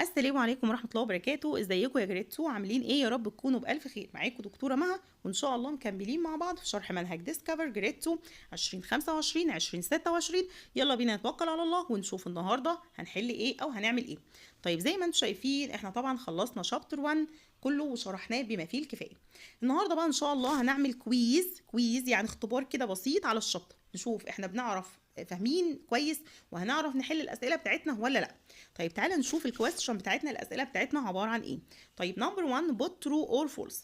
السلام عليكم ورحمة الله وبركاته. ازيكم يا grade 2؟ عاملين ايه؟ يا رب تكونوا بألف خير. معاكم دكتورة مها، وان شاء الله مكملين مع بعض في شرح منهج Discover grade 2 2025 2026. يلا بينا نتوكل على الله ونشوف النهارده هنحل ايه او هنعمل ايه. طيب، زي ما انتم شايفين، احنا طبعا خلصنا chapter 1 كله وشرحناه بما فيه الكفايه. النهارده بقى ان شاء الله هنعمل quiz، quiz يعني اختبار كده بسيط على ال chapter، نشوف احنا بنعرف فاهمين كويس وهنعرف نحل الاسئلة بتاعتنا ولا لا. طيب، تعالى نشوف ال question بتاعتنا، الاسئلة بتاعتنا عبارة عن ايه. طيب، number 1، put true or false.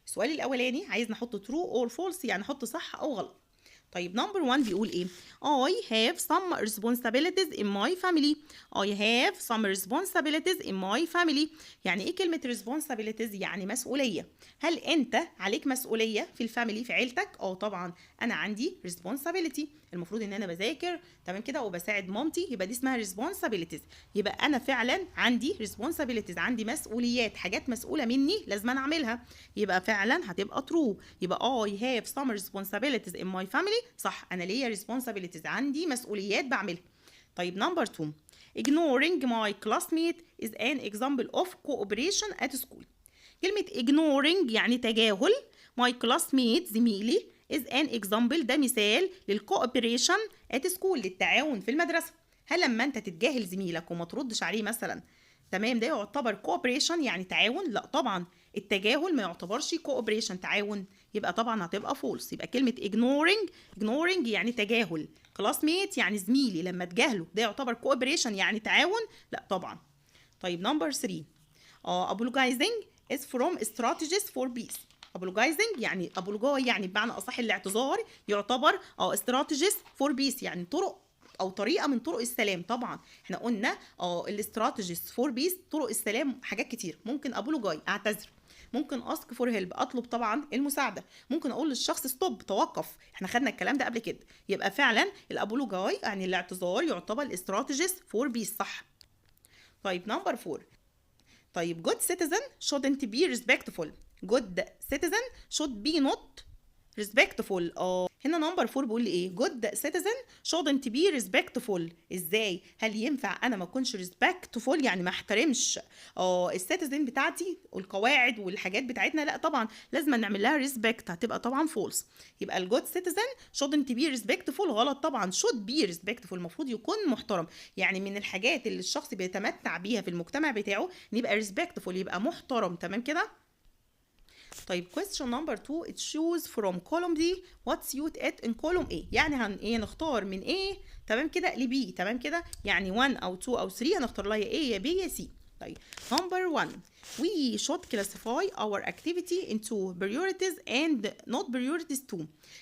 السؤال الاولاني عايز نحط true or false، يعني نحط صح او غلط. طيب، number 1 بيقول ايه؟ I have some responsibilities in my family. I have some responsibilities in my family. يعني ايه كلمة responsibilities؟ يعني مسؤولية. هل انت عليك مسؤولية في ال family، في عيلتك؟ اه طبعا، انا عندي responsibility، المفروض ان انا بذاكر، تمام كده، وبساعد مامتي، يبقى دي اسمها responsibilities. يبقى انا فعلا عندي responsibilities، عندي مسؤوليات، حاجات مسؤولة مني لازم انا اعملها. يبقى فعلا هتبقى true. يبقى I have some responsibilities in my family، صح، انا ليا responsibilities، عندي مسؤوليات بعملها. طيب، number 2، ignoring my classmate is an example of cooperation at school. كلمة ignoring يعني تجاهل، my classmate زميلي، is an example ده مثال لل cooperation at school، للتعاون في المدرسة. هل لما انت تتجاهل زميلك وما تردش عليه مثلا، تمام، ده يعتبر cooperation يعني تعاون؟ لا طبعا، التجاهل ما يعتبرش cooperation، تعاون. يبقى طبعا هتبقى false. يبقى كلمة ignoring، ignoring يعني تجاهل، classmate يعني زميلي، لما تجاهله ده يعتبر cooperation يعني تعاون؟ لا طبعا. طيب، number 3، apologizing is from strategies for peace. apologizing يعني apologize، يعني بمعنى اصح الاعتذار، يعتبر strategies for peace، يعني طرق او طريقه من طرق السلام. طبعا احنا قلنا ال strategies for peace، طرق السلام، حاجات كتير. ممكن apologize اعتذر، ممكن ask for help اطلب طبعا المساعده، ممكن اقول للشخص stop توقف، احنا خدنا الكلام ده قبل كده. يبقى فعلا ال apologize يعني الاعتذار يعتبر strategies for peace، صح. طيب، number 4. طيب، good citizen shouldn't be respectful. good citizen should be not respectful. هنا number 4 بيقول لي ايه؟ good citizen shouldn't be respectful. ازاي؟ هل ينفع انا ما اكونش respectful، يعني ما احترمش ال citizen بتاعتي والقواعد والحاجات بتاعتنا؟ لا طبعا، لازم نعمل لها respect. هتبقى طبعا false. يبقى ال good citizen shouldn't be respectful غلط طبعا. should be respectful، المفروض يكون محترم. يعني من الحاجات اللي الشخص بيتمتع بيها في المجتمع بتاعه ان يبقى respectful، يبقى محترم، تمام كده. طيب، question number 2، choose from column D what suit it in column A. يعني هن ايه؟ نختار من A، تمام كده، ل B، تمام كده، يعني 1 او 2 او 3، هنختار لها يا A يا B يا C. طيب، number 1، we should classify our activity into priorities and not priorities to.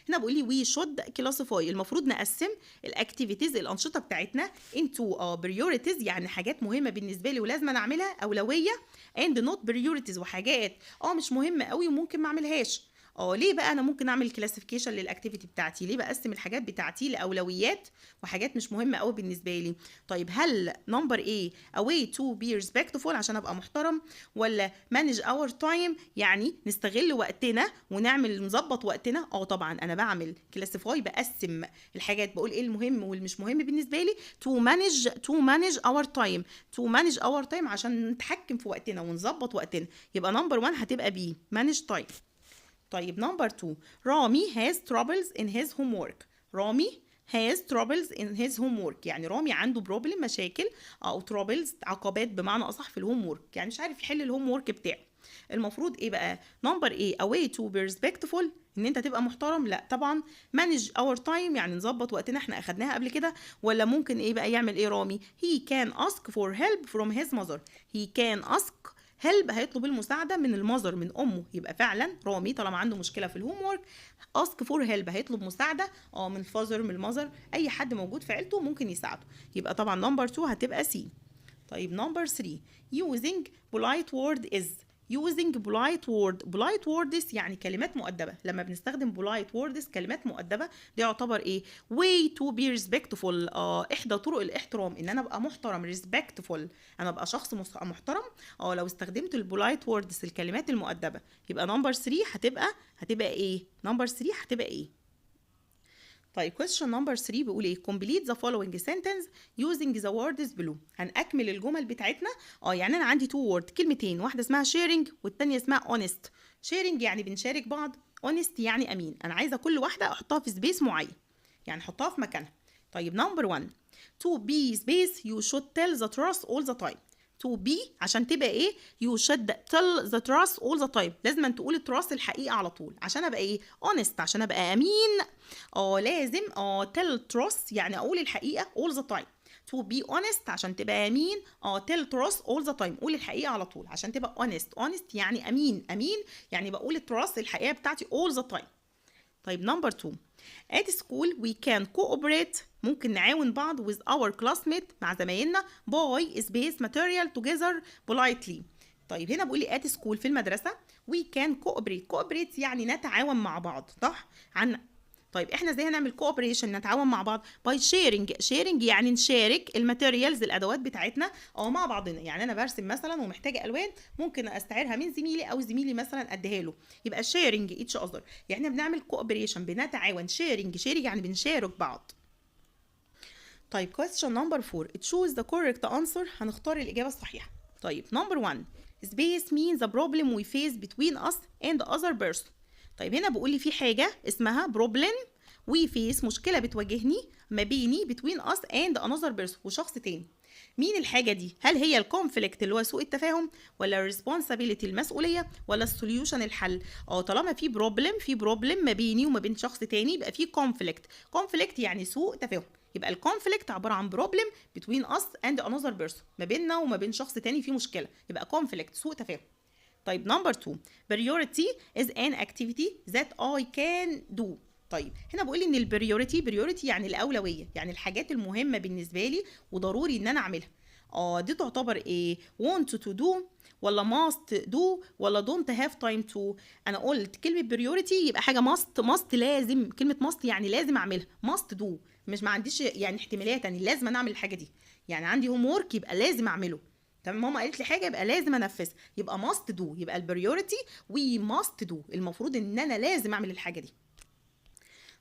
هنا بقول لي we should classify، المفروض نقسم ال activities، الانشطة بتاعتنا، into priorities، يعني حاجات مهمة بالنسبة لي ولازم أنا اعملها، اولويه، and not priorities، وحاجات مش مهمة قوي وممكن ما اعملهاش. ليه بقى انا ممكن اعمل classification لل activity بتاعتي؟ ليه بقسم الحاجات بتاعتي لاولويات وحاجات مش مهمة قوي بالنسبة لي؟ طيب، هل number A، a way to be respectful، عشان ابقى محترم، ولا manage our time، يعني نستغل وقتنا ونعمل نظبط وقتنا؟ طبعا انا بعمل classify، بقسم الحاجات، بقول ايه المهم والمش مهم بالنسبة لي، to manage our time، to manage our time، عشان نتحكم في وقتنا ونظبط وقتنا. يبقى number 1 هتبقى B، manage time. طيب، number 2، رامي has troubles in his homework. رامي has troubles in his homework، يعني رامي عنده problem، مشاكل، او troubles عقبات بمعنى اصح في ال homework، يعني مش عارف يحل ال homework بتاعه. المفروض ايه بقى؟ number A، a way to be respectful، ان انت تبقى محترم؟ لا طبعا. manage our time، يعني نظبط وقتنا، احنا اخدناها قبل كده. ولا ممكن ايه بقى؟ يعمل ايه رامي؟ he can ask for help from his mother. he can ask help، هيطلب المساعدة من ال mother، من امه. يبقى فعلا رامي طالما عنده مشكلة في ال homework، ask for help، هيطلب مساعدة من ال father، من ال mother، اي حد موجود في عيلته ممكن يساعده. يبقى طبعا number 2 هتبقى C. طيب، number 3، using polite word is. using polite word، polite words يعني كلمات مؤدبة. لما بنستخدم polite words، كلمات مؤدبة، ده يعتبر ايه؟ way to be respectful، احدى طرق الاحترام، ان انا ابقى محترم، respectful، انا ابقى شخص محترم لو استخدمت ال polite words، الكلمات المؤدبة. يبقى number 3 هتبقى ايه؟ number 3 هتبقى ايه؟ طيب question number 3 بيقول ايه؟ complete the following sentence using the words below. هنأكمل الجمل بتاعتنا. يعني انا عندي two word، كلمتين، واحدة اسمها sharing والتانية اسمها honest. sharing يعني بنشارك بعض، honest يعني امين. انا عايزه كل واحدة احطها في space معين، يعني احطها في مكانها. طيب number 1، to be space you should tell the truth all the time. to be عشان تبقى ايه؟ you should tell the truth all the time. لازم أن تقول ال truth الحقيقة على طول عشان ابقى ايه؟ honest، عشان ابقى امين. لازم tell truth يعني اقول الحقيقة all the time. to be honest عشان تبقى امين، tell truth all the time، قول الحقيقة على طول عشان تبقى honest. honest يعني امين، امين يعني بقول ال truth الحقيقة بتاعتي all the time. طيب number 2، at school we can cooperate، ممكن نعاون بعض with our classmate مع زمايلنا by space material together politely. طيب هنا بيقول لي at school في المدرسة we can cooperate. cooperate يعني نتعاون مع بعض، صح؟ عن طيب احنا ازاي هنعمل cooperation نتعاون مع بعض؟ by sharing. sharing يعني نشارك ال materials الادوات بتاعتنا مع بعضنا. يعني انا برسم مثلا ومحتاجة الوان، ممكن استعيرها من زميلي او زميلي مثلا اديها له، يبقى sharing each other. يعني احنا بنعمل cooperation بنتعاون، sharing sharing يعني بنشارك بعض. طيب question number 4، choose the correct answer، هنختار الإجابة الصحيحة. طيب number 1، space means the problem we face between us and other person. طيب هنا بيقول لي في حاجة اسمها problem we face، مشكلة بتواجهني ما بيني between us and another person وشخص تاني. مين الحاجة دي؟ هل هي ال conflict اللي هو سوء التفاهم، ولا ال responsibility المسؤولية، ولا ال solution الحل؟ طالما في problem، في problem ما بيني وما بين شخص تاني، يبقى في conflict. conflict يعني سوء تفاهم، يبقى ال conflict عبارة عن problem between us and another person، ما بيننا وما بين شخص تاني في مشكلة، يبقى conflict سوء تفاهم. طيب number 2، priority is an activity that I can do. طيب هنا بقول ان ال priority، priority يعني الاولوية، يعني الحاجات المهمة بالنسبة لي وضروري ان انا اعملها. دي تعتبر ايه؟ want to do ولا must do ولا don't have time to؟ انا قلت كلمة priority يبقى حاجة must، must لازم، كلمة must يعني لازم اعملها، must do، مش ما عنديش يعني احتمالية تانية، لازم انا اعمل الحاجة دي. يعني عندي homework يبقى لازم اعمله، تمام؟ ماما قالت لي حاجة يبقى لازم انفذ، يبقى must do، يبقى ال priority we must do، المفروض ان انا لازم اعمل الحاجة دي.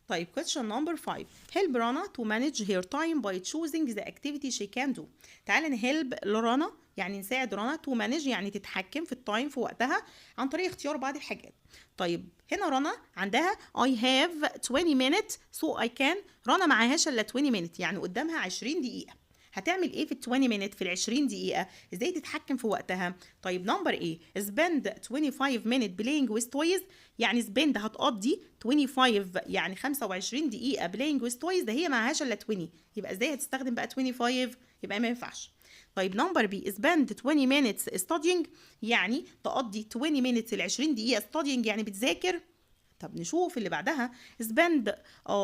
طيب question number 5، help Rana to manage her time by choosing the activity she can do. تعالى ن help لرنا، يعني نساعد رنا to manage يعني تتحكم في ال time في وقتها عن طريق اختيار بعض الحاجات. طيب هنا رنا عندها I have 20 minutes so I can. رنا معهاش الا 20 minutes، يعني قدامها 20 دقيقة. هتعمل ايه في ال 20 minute في ال 20 دقيقة؟ ازاي تتحكم في وقتها؟ طيب number A، spend 25 minutes playing with toys، يعني spend هتقضي 25 يعني 25 دقيقة playing with toys، ده هي معهاش الا 20، يبقى ازاي هتستخدم بقى 25؟ يبقى ما ينفعش. طيب number B، spend 20 minutes studying، يعني تقضي 20 minutes ال 20 دقيقة studying يعني بتذاكر. طب نشوف اللي بعدها، spend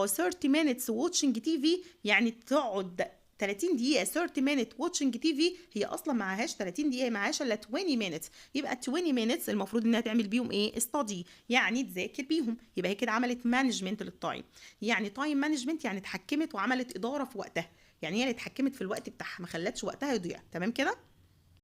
30 minutes watching TV، يعني تقعد 30 دقيقة 30 minutes watching TV، هي أصلا معهاش 30 دقيقة، معهاش إلا 20 minutes، يبقى 20 minutes المفروض إنها تعمل بيهم إيه؟ study، يعني تذاكر بيهم، يبقى هي كده عملت management لل time، يعني time management يعني اتحكمت وعملت إدارة في وقتها، يعني هي اللي اتحكمت في الوقت بتاعها، ما خلتش وقتها يضيع، تمام كده؟